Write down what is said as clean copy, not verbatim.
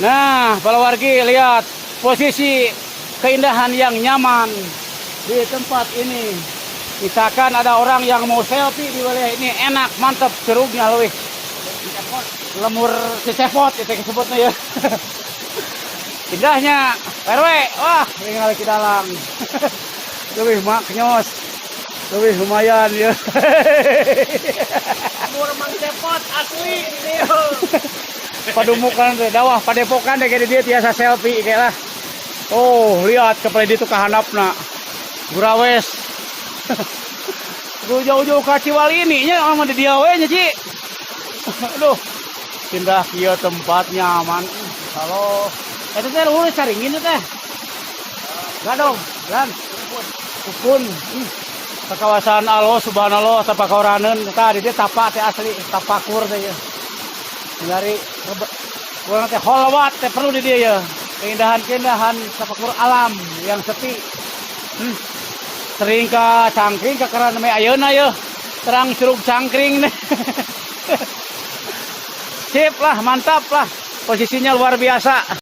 Nah, para wargi, lihat posisi keindahan yang nyaman di tempat ini. Misalkan ada orang yang mau selfie di wilayah ini enak, mantap, curugnya lebih. Lembur Cicepot itu disebutnya ya. Indahnya, RW, wah, ini lagi dalam. Lebih maknyos. Lebih lumayan ya. Lembur Mang Cepot asli ini. Padumukan teh dawah padepokan teh kayak dia tiasa selfie kayak lah. Oh, lihat ke itu ka handapna. Gurawes. Kudu jauh-jauh ka Ciwalini nya mah di dia we nya, Ci. Aduh. Pindah kieu tempat nyaman. Kalau eta teh luhur caringin teh. Gadong, lan. Ukun. Ke kawasan Allah subhanallah tapakoraneun tadi dia tapak teh asli tapakur teh ya. Dari kurang teh holwat teh perlu di dia ya. Keindahan-keindahan tapakur alam yang sepi. Sering ke Cangkring ke karena namanya ayeuna ya. Terang Curug Cangkring nih. Sip lah, mantap lah. Posisinya luar biasa.